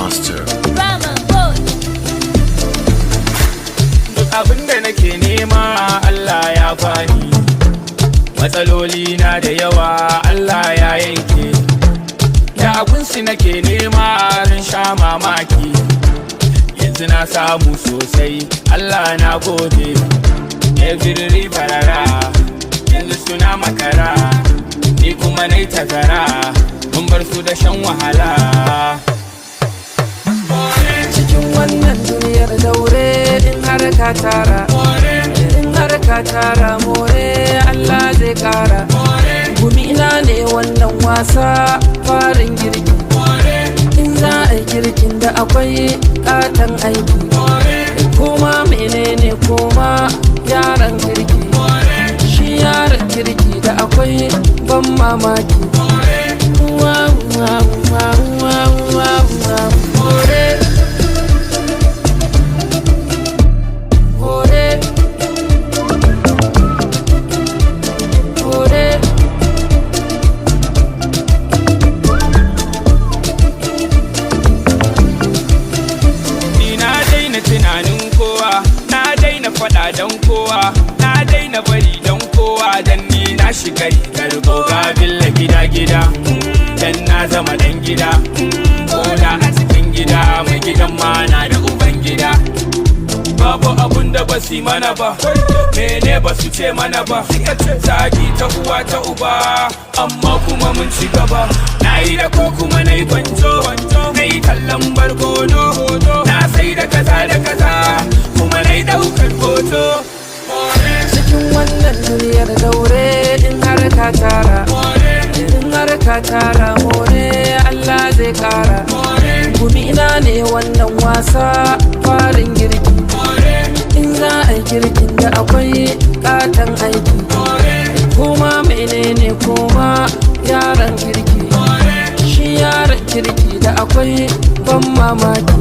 Master. Drama boy. Duk abin da nake nema, Allah ya bani. Matsaloli na da yawa, Allah ya yanke. Da abinsu nake nema ran sha mamaki. Yanzu na samu sosai, Allah na gode. Every barara, yanzu suna makara. Ni kuma nai tazara, mun bar su da shan wahala. Cikin wannan duniyar, daure in har ka tara, in har ka tara, more, Allah zai kara. Gumi ina ne wannan wasa farin girki. In za a yi girkin da akwai katon aiki. Koma menene, koma yaran kirki. Shi yaran kirki da akwai ban mamaki. Wow, wow, wow, wow, wow, wow. More. More. More. Ni na daina tunanin kowa, na daina faɗa don kowa, na daina bari don kowa, dan ni na shiga rigar goga billa gida gida, dan na zama dan gida, ko da a cikin gida, mai gidan ma na da uban gida. Babu abun da basu yi mana ba, mene basu ce mana ba, zagi ta uwa ta uba, amma kuma mun ci gaba. Na yi da ko kuma na yi kwanto, na yi tallan barkono, na sai da kaza da kaza, kuma na yi daukar hoto. Cikin wannan duniyar, daure in har ka tara, in har ka tara, more, Allah zai kara. Gumi ina ne wannan wasa farin girki. In za a yi girkin da akwai katon aiki. Koma menene, koma yaran kirki. Shi yaran kirki da akwai ban mamaki.